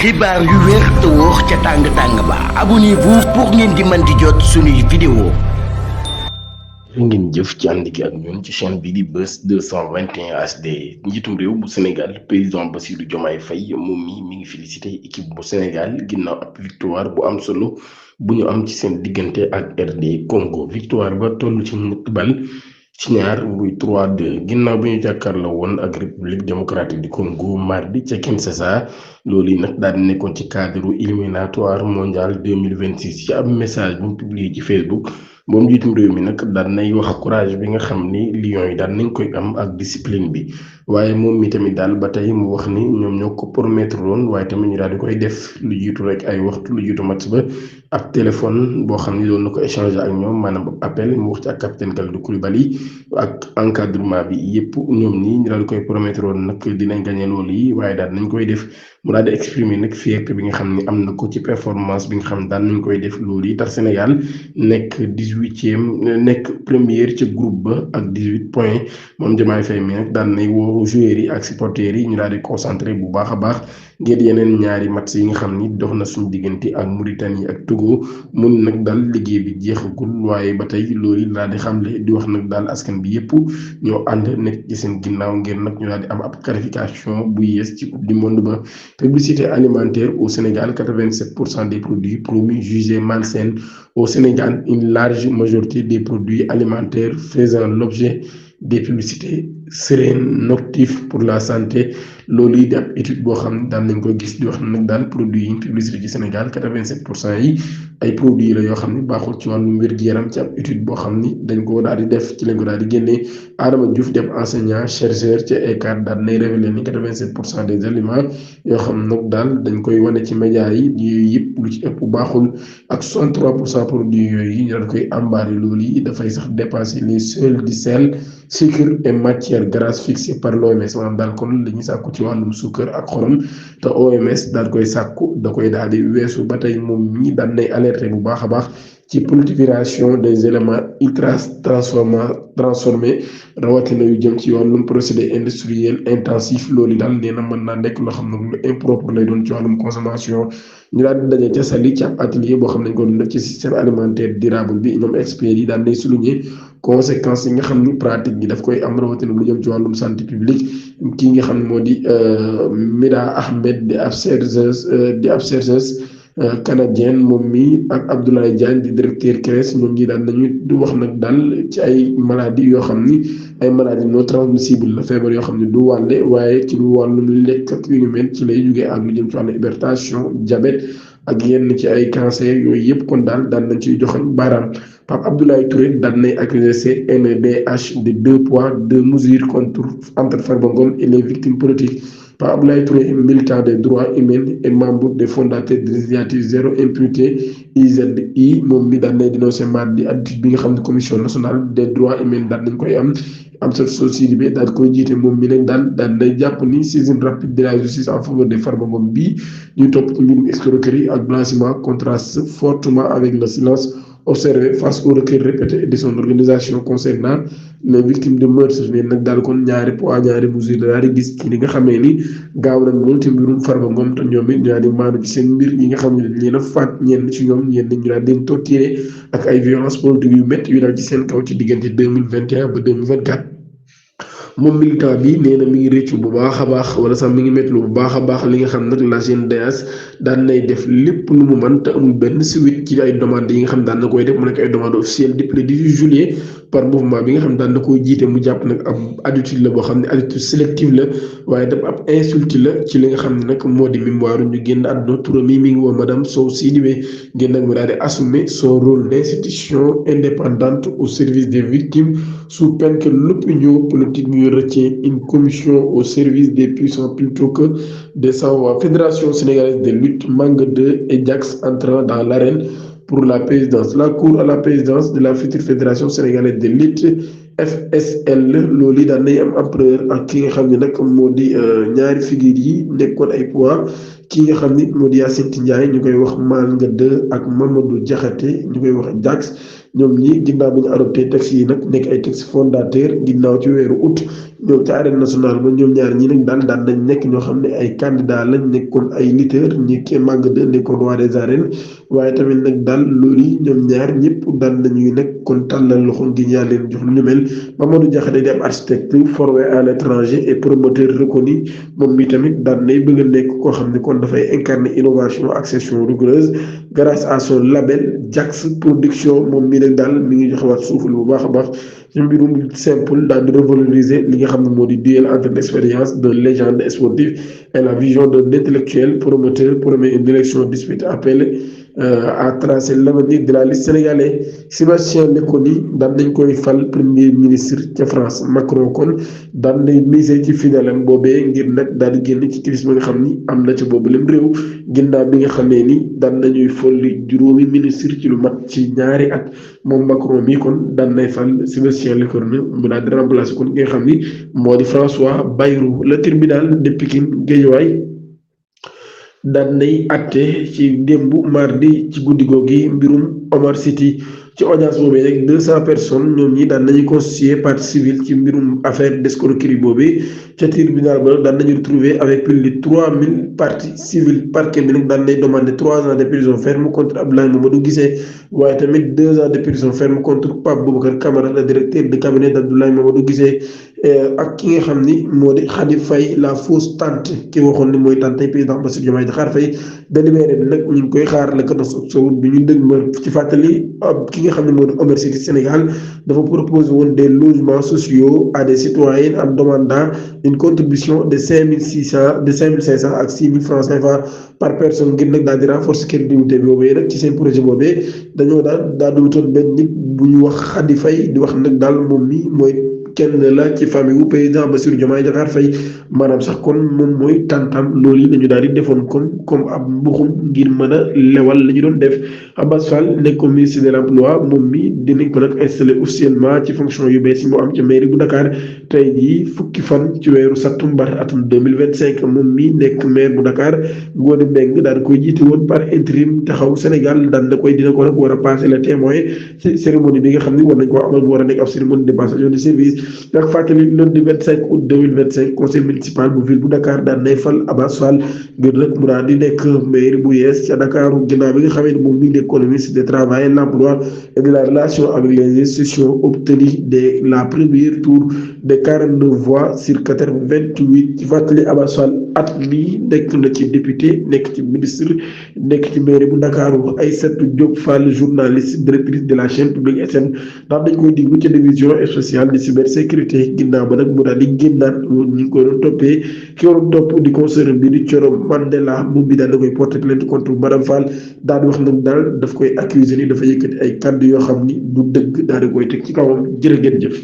xibaar yu wér te wóor ca tàng-tàng ba abonnez-vous pour ngeen di mën di jot suñuy vidéo. ngeen jëf ci ànd ki ak ñun ci chaîne bi di Buzz 221 HD njiitum réew bu Sénégal président Bassirou Diomaye Faye moom mi ngi félicité équipe bu Sénégal ginnaaw ab victoire bu am solo bu ñu am ci seen diggante ak RD Congo victoire ba toll ci ñetti bal ci ñaar muy 3-2 ginnaaw bi ñu jàkkaarloo woon ak république démocratique du Congo mardi ca Kinshasa loolu yi nag daal di nekkoon ci cadre éliminatoire mondial 2026 ci ab message bu mu publié ci Facebook. moom njiitum réew mi nag daan nay wax courage bi nga xam ni Lions yi daan nañ koy am ak discipline bi waaye moom mi tamit daal ba tey mu wax ni ñoom ñoo ko promettre woon waaye tamit ñu daal di koy def lu jiitu rek ay waxtu lu jiitu match ba ak téléphone boo xam ni doon na ko échanger ak ñoom maanaam appel mu wax ci ak capitaine Kalidou Koulibaly ak encadrement bi yëpp ñoom ñi ñu daal di koy promettre woon nag dinañ gagné loolu yi waaye daal nañ koy def mu daal di exprimer nag fierté bi nga xam ni am na ko ci performance bi nga xam daan nañ koy def loolu yi tax Sénégal nekk 18e nekk première ca groupe ba ak 18 points moom Diomaye Faye mi nag daan nay woo joueurs yi ak supporters yi ñu daal di concentré bu baax a baax ngir yeneen ñaari match yi nga xam ni dox na suñu diggante ak Mauritanie ak Togo mun nag daal liggéey bi jeexagul waaye ba tey loolu daal di xamle di wax nag daal askan bi yëpp ñoo ànd nekk ci seen ginnaaw ngir nag ñu daal di am ab qualification bu yees ci coupe du monde ba. Publicité alimentaire au Sénégal 87% des produits promus jugés malsains. Au Sénégal, une large majorité des produits alimentaires faisant l'objet des publicités seraient nocifs pour la santé. loolu yi di ab étude boo xam ne daan nañ ko gis di wax nag daal produits yi publicité ci Sénégal 87% yi ay produits la yoo xam ne baaxul ci wàllum wér-gu-yaram ci ab étude boo xam ni dañ ko daal di def ci lañ ko daal di génnee Adama Diouf dem enseignant chercheur ci ECAR daal nay révélé ni 87% des aliments yoo xam nag daal dañ koy wane ci médias yi yooyu yëpp lu ci ëpp baaxul ak 63% produits yooyu ñu daal koy emballer loolu yi dafay sax dépasser les seuils du sel sucre et matières grasses fixées par l'OMS maanaam daal kon dañuy sàkku ci wàllum suukar ak xorom te OMS daal koy sàkku da koy daal di weesu ba tey moom ñi daan nay alerter bu baax a baax ci prolifération des éléments ultra transformés rawatina yu jëm ci wàllum procédé industriel intensif loolu daal nee na mën naa nekk loo xam ne lu impropre lay doon ci wàllum consommation ñu daal di daje ca Saly ci ab atelier boo xam ne ko doon def ci système alimentaire durable bi ñoom experts yi daan nay souligner conséquences yi nga xam ni pratique gi daf koy am rawatina lu jëm ci wàllum santé publique kii nga xam ne moo di Mida Ahmed di ab chercheuse canadienne moom mi ak Abdoulaye Diagne di directeur CRES ñoom ñi daan nañu di wax nag daal ci ay maladies yoo xam ni ay maladies non transmissibles la feebar yoo xam ne du wàlle waaye ci lu wàllum lekk ak yu ñu mel ci lay jugee ak lu jëm ci wàllu hypertension diabète ak yenn ci ay cancer yooyu yëpp kon daal daan nañ ciy joxoñ baaraam Pape Abdoulaye Touré daan nay accusé CNDH de 2 poids 2 mesures entre Farba Ngom et les victimes politiques. Pape Abdoulaye Touré, militant des droits humains et membre des fondateurs de l'initiative Zéro Impunité IZI moom mi daan nay dénoncé mardi attitude bi nga xam ne commission nationale des droits humains daan nañ koy am sa société bi daal koy jiite moom mi nag daan nay jàpp ni saisine rapide de la justice en faveur de Farba Ngom bii ñu topp ci mbirum escroquerie ak blanchiment contraste fortement avec le silence observé face aux requêtes répétées de son organisation concernant les victimes de meurtre ne nag daal kon ñaari poids ñaari mesures daal di gis ci li nga xamee ni gaaw nañ loolu ci mbirum Farba Ngom te ñoom it ñu daal di maanu ci seen mbir yi nga xam ne dañ leen a faat ñenn ci ñoom ñenn ñu daal di torturé ak ay violences politiques yu métti yu daal ci seen kaw ci diggante 2021 ba 2024. moom militant bi nee na mi ngi réccu bu baax a baax wala sax mi ngi méttilu bu baax a baax li nga xam nag la CNDH daan nay def lépp lu mu mën te amul benn suite ci ay demandes yi nga xam daan na koy def mu nekk ay demandes officielles depuis le 18 juillet par mouvement bi nga xam daan na koy jiite mu jàpp nag ab attitude la boo xam ne attitude sélective la waaye dafa ab insulte la ci li nga xam ne nag moo di mémoire ñu génn àdduna turam yi mi ngi woo madame Sow Sidibé génn nag mu daal di assumer son rôle d'institution indépendante au service des victimes sous peine que l'opinion politique retient une commission au service des puissants plutôt que des sans-voix. Fédération sénégalaise de lutte Mangue 2 et Diax entrant dans l'arène pour la présidence. La cour à la présidence de la future fédération sénégalaise de lutte FSL loolu daan nay am empereur ak ki nga xam ne nag moo di ñaari figures yi nekkoon ay poids ki nga xam ni moo di Yacine Ndiaye ñu koy wax Mangue 2 ak Mamadou Diakhaté ñu koy wax Diax ñoom ñi ginnaaw bi ñu adopté texte yi nag nekk ay texte fondateur ginnaaw ci weeru août ñoom ca arène nationale ba ñoom ñaar ñi nag daan nañ nekk ñoo xam ne ay candidat lañ nekkoon ay lutteurs ñi kii Manga 2 nekkoon roi des arènes waaye tamit nag daal loolu yi ñoom ñaar ñëpp daan nañuy nekk kon tàllal loxo ngir yaa leen jox lu mel Mamadou Diakhaté di ab architecte formé à l'étranger et promoteur reconnu moom mi tamit daan nay bëgg a nekk koo xam ne kon dafay incarner innovation accession rigoureuse grâce à son label Jax production moom mi nag daal mi ngi joxewaat suuful bu baax a baax ci mbirum simple daal di revaloriser li nga xam ne moo di duel entre l'expérience de légende sportive et la vision d'un intellectuel promoteur promet une élection dispute appelée à tracer l'avenir de la liste sénégalaise Sébastien Lecornu daan nañ koy fal premier ministre ca France Macron kon daan nay miser ci finalam boobee ngir nag daal di génn ci crise bi nga xam ni am na ca boobu leen réew ginnaaw bi nga xamee ni daan nañuy folli juróomi ministre ci lu mat ci ñaari at moom Macron mi kon daan nay fal Sébastien Lecornu mu daal di remplacer kon nga xam ni moo di François Bayrou le tribunal de Pikine Guédiawaye daan nay atte ci démb mardi ci guddi googi mbirum Omar City ci audience boobee rek 200 personnes ñoom ñi daan nañu constituer partie civile ci mbirum affaire d'escroquerie boobee ca tribunal ba daan nañu retrouver avec plus de 3000 parties civiles parquet bi nag daan nay demander 3 ans de prison ferme contre Abdoulaye Mamadou Guissé waaye tamit 2 ans de prison ferme contre Pape Boubacar Camara le directeur de cabinet d'Abdoulaye Mamadou Guissé ak ki nga xam ni moo di Khady Faye la fausse tante ki waxoon ni mooy tante président Bassirou Diomaye Diakhar Faye délibéré bi nag ñu ngi koy xaar le 14 octobre bi ñu dëgg ma ci fàttali ki nga xam ne moo di Omar City Sénégal dafa proposé woon des logements sociaux à des citoyens en demandant une contribution de 5600 de 5500 ak 6000 francs CFA par personne ngir nag daal di renforcer crédibilité bi boobee nag ci seen projet boobee dañoo daal di wutoon benn nit bu ñu wax Khady Faye di wax nag daal moom mi mooy kenn la ci famille wu président Bassirou Diomaye Diakhar Faye maanaam sax kon moom mooy tantam loolu yi dañu daal di defoon comme ab mbuxum ngir mën a lewal la ñu doon def Abass Fall nekkoon ministre de l'emploi moom mi dinañ ko nag installé officiellement ci fonction yu bees yi mu am ca mairie bu Dakar tey jii fukki fan ci weeru sattumbar atum 2025 moom mi nekk maire bu Dakar Ngoné Mbengue daal di koy jiite woon par intérim taxaw Sénégal daan na koy dina ko nag war a passer le témoin ci cérémonie bi nga xam ni war nañ koo amal bu war a nekk ab cérémonie de passation de service nag fàttali lundi 25 août 2025 conseil municipal bu ville bu Dakar daan nay fal Abass Fall ngir nag mu daal di nekk maire bu yees ca Dakar ginnaaw bi nga xamee ne moom mi ngi nekkoon ministre du travail l'emploi et de la relation avec les institutions obtenu de la première tour de 49 voix sur 88 ci fàttali Abass Fall at mi nekk na ci député nekk ci ministre nekk ci maire bu Dakar Aïssatou Diop Fall journaliste directrice de la chaîne publique SN ndax dañ koy diglu ci division spéciale de cybersécurité ginnaaw ba nag mu daal di génnaat ñu ngi ko doon toppee ki waroon topp di concert bi di Thioro Mandela moom bi daal da koy porter plainte contre madame Fall daal di wax nag daal daf koy accuser ni dafa yëkkati ay kàddu yoo xam ni du dëgg daal di koy teg ci kawam jërë ngeen jëf.